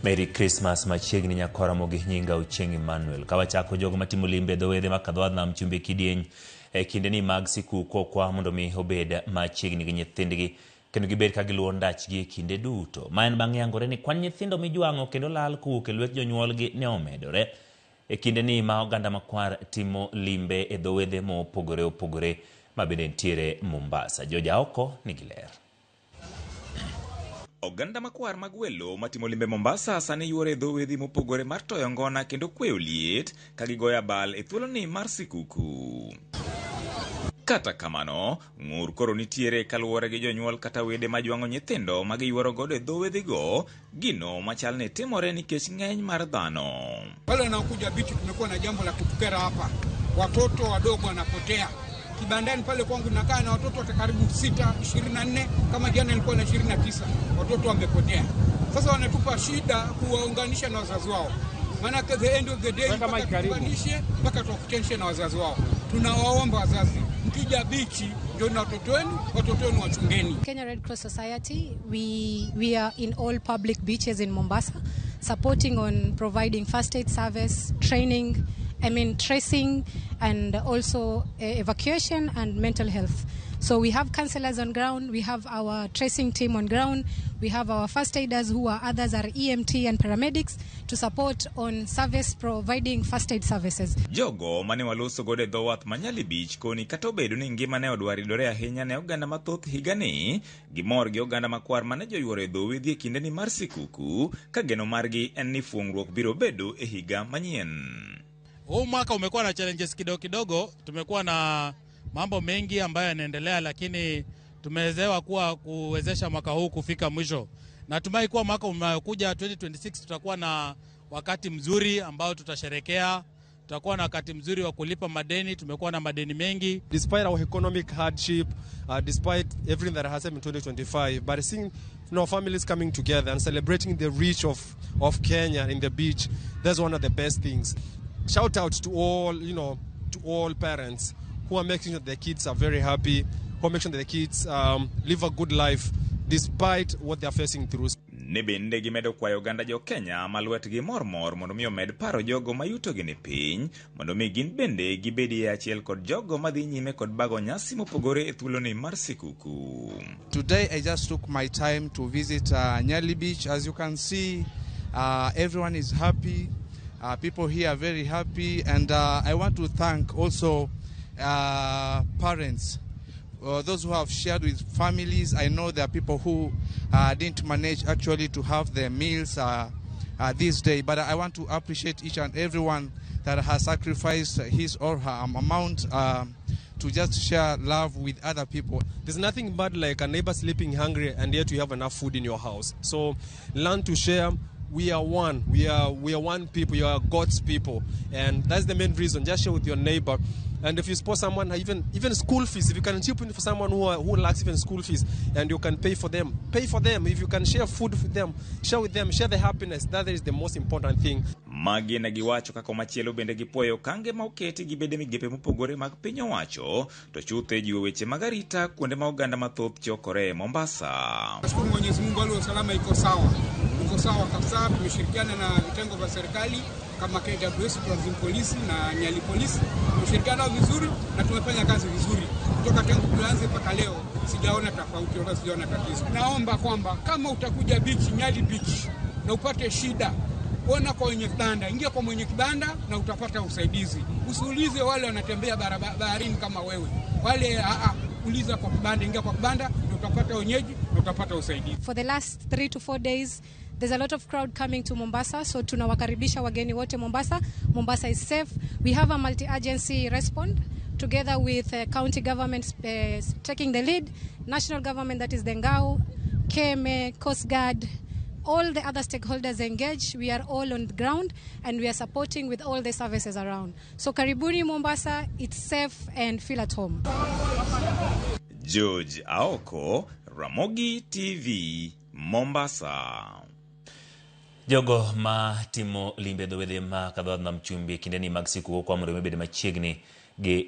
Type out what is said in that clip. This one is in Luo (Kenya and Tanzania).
Merry Christmas machiegni nyakwara Ramogi nyinga Ochieng' Emmanuel. Ka wachako jogo matimo limbe e dho wedhe ma kadho nam chumbi kidieny e kindeni mag sikuku okwa mondo mi obed machiegni gi nyithindgi kendo gibed ka giluwo ndachgi e kinde duto. Ma en bang' yangore ni kwan nyithindo mijwang'o kendo lal kowuok e lwet jonyuolgi ne omedore e kindeni ma oganda makwar timo limbe e dho wedhe mopogore opogore ma bende nitiere Mombasa. Joja oko nigi ler. Oganda makwar mag welo matimo limbe Mombasa sani yuore e dho wedhi mopogore mar toyo ngona kendo kweyo liet ka gigoyo abal e thuoloni mar sikuku. Kata kamano, ng'ur koro nitiere kaluwore gi jonyuol kata wede ma jwang'o nyithindo ma giyuoro godo e dho wedhigo, gino machal ni timore nikech ng'eny mar dhano. Wale wanaokuja bichi, tumekuwa na jambo la kutukera hapa, watoto wadogo wanapotea kibandani pale kwangu nakaa na watoto karibu 6, 24, kama jana nilikuwa na 29 watoto wamepotea. Sasa wanatupa shida kuwaunganisha na wazazi wao, maanake the end of the day mpaka tuunganishe mpaka tuwakutanishe na wazazi wao. Tunawaomba wazazi, mkija bichi ndio na watoto wenu wachungeni. Kenya Red Cross Society, we are in all public beaches in Mombasa, supporting on providing first aid service, training, I mean tracing, and also evacuation and mental health. So we have counselors on ground, we have our tracing team on ground, we have our first aiders who are others are EMT and paramedics to support on service providing first aid services. Jogo mane waloso godo e dho wath ma Nyali Beach koni kata obedo ni ngima ne odwaridore ahinya ne oganda mathoth higani, gimor gi oganda makwar mane joyuoro e dho wedhi e kindeni mar sikuku ka geno margi en ni fuong'ruok biro bedo e higa manyien. Huu mwaka umekuwa na challenges kidogo kidogo, tumekuwa na mambo mengi ambayo yanaendelea, lakini tumewezewa kuwa kuwezesha mwaka huu kufika mwisho. Natumai kuwa mwaka unaokuja 2026 tutakuwa na wakati mzuri ambao tutasherekea, tutakuwa na wakati mzuri wa kulipa madeni. Tumekuwa na madeni mengi. Despite our economic hardship, despite everything that has happened in 2025, but seeing families coming together and celebrating the reach of Kenya in the beach, that's one of the best things. Shout out to all parents who are making sure their kids are very happy, who are making sure that their kids live a good life despite what they are facing through. Ne bende gimedo kwayo oganda jo Kenya ma lwetgi mormor mondo mi omed paro jogo ma yutogi ni piny mondo mi gin bende gibedie achiel kod jogo madhi nyime kod bago nyasi mopogore e thuoloni mar sikuku. Today I just took my time to visit Nyali Beach. As you can see, everyone is happy. People here are very happy, and I want to thank also parents, those who have shared with families. I know there are people who didn't manage actually to have their meals this day, but I want to appreciate each and everyone that has sacrificed his or her amount to just share love with other people. There's nothing bad like a neighbor sleeping hungry and yet you have enough food in your house. So learn to share. We are one. We are one people. You are God's people, and that's the main reason. Just share with your neighbor. And if you support someone, even school fees, if you can chip in for someone who lacks even school fees, and you can pay for them, pay for them. If you can share food with them, share with them, share the happiness. That is the most important thing. Magi ne giwacho kaka machielo bende gipuoyo okange ma oketi gi bede migepe mopogore mag piny owacho to chutho e jiwo weche mag arita kuonde ma oganda mathoth chokore e Mombasa. Nashukuru Mwenyezi Mungu, hali ya usalama iko sawa, iko sawa kabisa. Tumeshirikiana na vitengo vya serikali kama KWS, Tourism Police na Nyali Police, tumeshirikiana vizuri na tumefanya kazi vizuri kutoka tangu tuanze mpaka leo, sijaona tofauti wala sijaona tatizo. Naomba kwamba kama utakuja beach, Nyali Beach na upate shida, ona kwa wenye kibanda, ingia kwa mwenye kibanda na utapata usaidizi. Usiulize wale wanatembea baharini kama wewe, wale aa, uliza kwa kibanda, ingia kwa kibanda na utapata wenyeji na utapata usaidizi. For the last 3 to 4 days, there's a lot of crowd coming to Mombasa, so tunawakaribisha wageni wote Mombasa. Mombasa is safe. We have a multi-agency respond together with county government taking the lead, national government, that is the NGAO, KMA, Coast Guard, all the other stakeholders engaged. We are all on the ground and we are supporting with all the services around. So karibuni Mombasa, it's safe and feel at home. George Aoko, Ramogi TV, Mombasa. Jogo ma timo limbe e dho wedhe ma kadho nam chumbi e kindeni mag sikuku kwa mondo mi obed machiegni gi